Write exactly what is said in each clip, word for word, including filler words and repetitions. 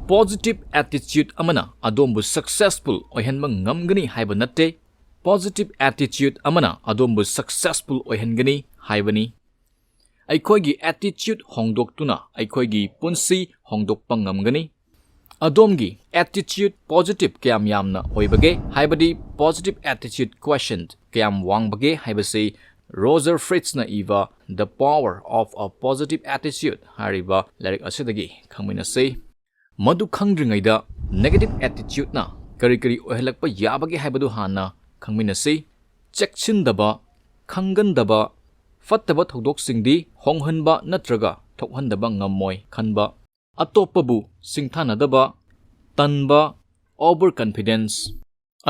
Positive attitude ꯑꯃꯅ ꯑꯗꯣꯝꯕꯨ successful ꯑꯣꯏꯍꯟꯕ ꯉꯝꯒꯅꯤ ꯍꯥꯏꯕ ꯅꯠꯇꯦ꯫ Positive attitude ꯑꯃꯅ ꯑꯗꯣꯝꯕꯨ successful ꯑꯣꯏꯍꯟꯒꯅꯤ ꯍꯥꯏꯕꯅꯤ꯫ ꯑꯩꯈꯣꯏꯒꯤ attitude ꯍꯣꯡꯗꯣꯛꯇꯨꯅ ꯑꯩꯈꯣꯏꯒꯤ ꯄꯨꯟꯁꯤ ꯍꯣꯡꯗꯣꯛꯄ ꯉꯝꯒꯅꯤ꯫ ꯑꯗꯣꯝꯒꯤ attitude positive ꯀꯌꯥꯝ ꯌꯥꯝꯅ ꯑꯣꯏꯕꯒꯦ, ꯍꯥꯏꯕꯗꯤ positive attitude quotient ꯀꯌꯥꯝ ꯋꯥꯡꯕꯒꯦ ꯍꯥꯏꯕꯁꯤ ꯔꯣꯖꯔ ꯐ꯭ꯔꯤꯠꯁꯅ ꯏꯕ The Power of a Positive Attitude ꯍꯥꯏꯔꯤꯕ ꯂꯥꯏꯔꯤꯛ ꯑꯁꯤꯗꯒꯤ ꯈꯪꯃꯤꯟꯅꯁꯤ꯫ ꯃꯗꯨ ꯈꯪꯗ꯭ꯔꯤꯉꯩꯗ negative attitudeꯅ ꯀꯔꯤ ꯀꯔꯤ ꯑꯣꯏꯍꯜꯂꯛꯄ ꯌꯥꯕꯒꯦ ꯍꯥꯏꯕꯗꯨ ꯍꯥꯟꯅ ꯈꯪꯃꯤꯟꯅꯁꯤ꯫ ꯆꯦꯛꯁꯤꯟꯗꯕ, ꯈꯪꯒꯟꯗꯕ, ꯐꯠꯇꯕ ꯊꯧꯗꯣꯛꯁꯤꯡꯗꯤ ꯍꯣꯡꯍꯟꯕ ꯅꯠꯇ꯭ꯔꯒ ꯊꯣꯛꯍꯟꯗꯕ ꯉꯝꯃꯣꯏ ꯈꯟꯕ, ꯑꯇꯣꯞꯄꯕꯨ ꯁꯤꯡꯊꯥꯅꯗꯕ, ꯇꯟꯕ, over confidence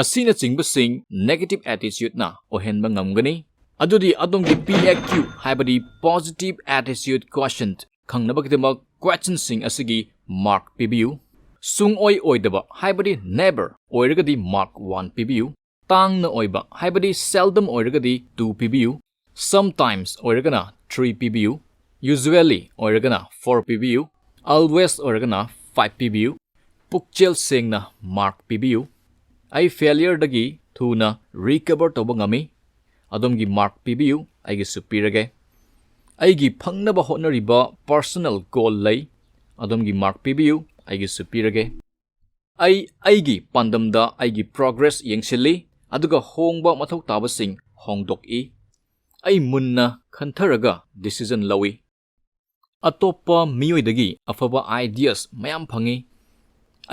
ꯑꯁꯤꯅꯆꯤꯡꯕꯁꯤꯡ negative attitudeꯅ ꯑꯣꯏꯍꯟꯕ ꯉꯝꯒꯅꯤ꯫ ꯑꯗꯨꯗꯤ ꯑꯗꯣꯝꯒꯤ P A Q ꯍꯥꯏꯕꯗꯤ Positive Attitude Quotient ꯈꯪꯅꯕꯒꯤꯗꯃꯛ questionꯁꯤꯡ ꯑꯁꯤꯒꯤ mark ꯄꯤꯕꯤꯌꯨ꯫ ꯁꯨꯡꯑꯣꯏ ꯑꯣꯏꯗꯕ ꯍꯥꯏꯕꯗꯤ never ꯑꯣꯏꯔꯒꯗꯤ mark one ꯄꯤꯕꯤꯌꯨ꯫ ꯇꯥꯡꯅ ꯑꯣꯏꯕ ꯍꯥꯏꯕꯗꯤ seldom ꯑꯣꯏꯔꯒꯗꯤ two ꯄꯤꯕꯤꯌꯨ꯫ Sometimes ꯑꯣꯏꯔꯒꯅ three ꯄꯤꯕꯤꯌꯨ꯫ Usually ꯑꯣꯏꯔꯒꯅ four ꯄꯤꯕꯤꯌꯨ꯫ Always ꯑꯣꯏꯔꯒꯅ five ꯄꯤꯕꯤꯌꯨ꯫ ꯄꯨꯛꯆꯦꯜ ꯁꯦꯡꯅ mark ꯄꯤꯕꯤꯌꯨ꯫ ꯑꯩ failureꯗꯒꯤ ꯊꯨꯅ recover ꯇꯧꯕ ꯉꯝꯃꯤ꯫ ꯑꯗꯣꯝꯒꯤ mark ꯄꯤꯕꯤꯌꯨ, ꯑꯩꯒꯤꯁꯨ ꯄꯤꯔꯒꯦ꯫ ꯑꯩꯒꯤ ꯐꯪꯅꯕ ꯍꯣꯠꯅꯔꯤꯕ personal goal ꯂꯩ꯫ ꯑꯗꯣꯝꯒꯤ mark ꯄꯤꯕꯤꯌꯨ, ꯑꯩꯒꯤꯁꯨ ꯄꯤꯔꯒꯦ꯫ ꯑꯩ ꯑꯩꯒꯤ ꯄꯥꯟꯗꯝꯗ ꯑꯩꯒꯤ progress ꯌꯦꯡꯁꯤꯜꯂꯤ, ꯑꯗꯨꯒ ꯍꯣꯡꯕ ꯃꯊꯧ ꯇꯥꯕꯁꯤꯡ ꯍꯣꯡꯗꯣꯛꯏ꯫ ꯑꯩ ꯃꯨꯟꯅ ꯈꯟꯊꯔꯒ decision ꯂꯧꯏ꯫ ꯑꯇꯣꯞꯄ ꯃꯤꯑꯣꯏꯗꯒꯤ ꯑꯐꯕ ideas ꯃꯌꯥꯝ ꯐꯪꯏ꯫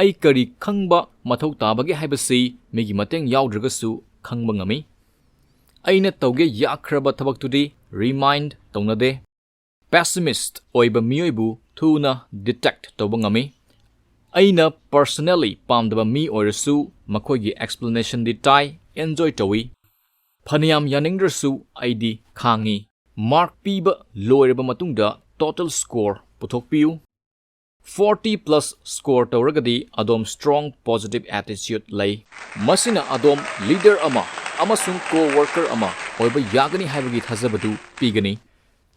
ꯑꯩ ꯀꯔꯤ ꯈꯪꯕ ꯃꯊꯧ ꯇꯥꯕꯒꯦ ꯍꯥꯏꯕꯁꯤ ꯃꯤꯒꯤ ꯃꯇꯦꯡ ꯌꯥꯎꯗ꯭ꯔꯒꯁꯨ ꯈꯪꯕ ꯉꯝꯃꯤ꯫ ꯑꯩꯅ ꯇꯧꯒꯦ ꯌꯥꯈ꯭ꯔꯕ ꯊꯕꯛꯇꯨꯗꯤ remind ꯇꯧꯅꯗꯦ꯫ Pessimist ꯑꯣꯏꯕ ꯃꯤꯑꯣꯏꯕꯨ ꯊꯨꯅ detect ꯇꯧꯕ ꯉꯝꯃꯤ꯫ ꯑꯩꯅ personally ꯄꯥꯝꯗꯕ ꯃꯤ ꯑꯣꯏꯔꯁꯨ ꯃꯈꯣꯏꯒꯤ explanationꯗꯤ ꯇꯥꯏ, enjoy ꯇꯧꯏ꯫ ꯐꯅꯌꯥꯝ ꯌꯥꯅꯤꯡꯗ꯭ꯔꯁꯨ ꯑꯩꯗꯤ ꯈꯥꯡꯉꯤ꯫ Mark ꯄꯤꯕ ꯂꯣꯏꯔꯕ ꯃꯇꯨꯡꯗ total score ꯄꯨꯊꯣꯛꯄꯤꯌꯨ꯫ Forty plus score ꯇꯧꯔꯒꯗꯤ ꯑꯗꯣꯝ strong positive attitude ꯂꯩ꯫ ꯃꯁꯤꯅ ꯑꯗꯣꯝ leader ꯑꯃ ꯑꯃꯁꯨꯡ co-worker ꯑꯃ ꯑꯣꯏꯕ ꯌꯥꯒꯅꯤ ꯍꯥꯏꯕꯒꯤ ꯊꯥꯖꯕꯗꯨ ꯄꯤꯒꯅꯤ꯫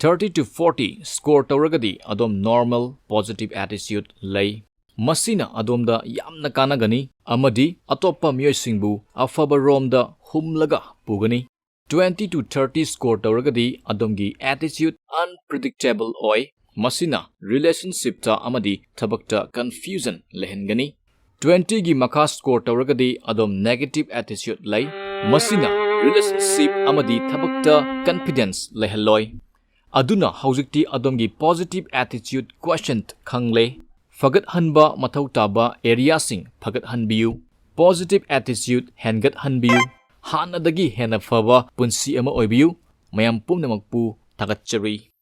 Thirty to forty score ꯇꯧꯔꯒꯗꯤ ꯑꯗꯣꯝ normal positive attitude ꯂꯩ꯫ ꯃꯁꯤꯅ ꯑꯗꯣꯝꯗ ꯌꯥꯝꯅ ꯀꯥꯟꯅꯒꯅꯤ ꯑꯃꯗꯤ ꯑꯇꯣꯞꯄ ꯃꯤꯑꯣꯏꯁꯤꯡꯕꯨ ꯑꯐꯕ ꯔꯣꯝꯗ ꯍꯨꯝꯂꯒ ꯄꯨꯒꯅꯤ꯫ Twenty to thirty score ꯇꯧꯔꯒꯗꯤ ꯑꯗꯣꯝꯒꯤ attitude unpredictable ꯑꯣꯏ꯫ ꯃꯁꯤꯅ relationshipꯇ ꯑꯃꯗꯤ ꯊꯕꯛꯇ confusion ꯂꯩꯍꯟꯒꯅꯤ꯫ Twentyꯒꯤ ꯃꯈꯥ score ꯇꯧꯔꯒꯗꯤ ꯑꯗꯣꯝ negative attitude ꯂꯩ꯫ ꯃꯁꯤꯅ relationship ꯑꯃꯗꯤ ꯊꯕꯛꯇ confidence ꯂꯩꯍꯜꯂꯣꯏ꯫ ꯑꯗꯨꯅ ꯍꯧꯖꯤꯛꯇꯤ ꯑꯗꯣꯝꯒꯤ positive attitude quotient ꯈꯪꯂꯦ꯫ ꯐꯒꯠꯍꯟꯕ ꯃꯊꯧ ꯇꯥꯕ areaꯁꯤꯡ ꯐꯒꯠꯍꯟꯕꯤꯌꯨ꯫ Positive attitude ꯍꯦꯟꯒꯠꯍꯟꯕꯤꯌꯨ꯫ ꯍꯥꯟꯅꯗꯒꯤ ꯍꯦꯟꯅ ꯐꯕ ꯄꯨꯟꯁꯤ ꯑꯃ ꯑꯣꯏꯕꯤꯌꯨ꯫ ꯃꯌꯥꯝ ꯄꯨꯝꯅꯃꯛꯄꯨ ꯊꯥꯒꯠꯆꯔꯤ꯫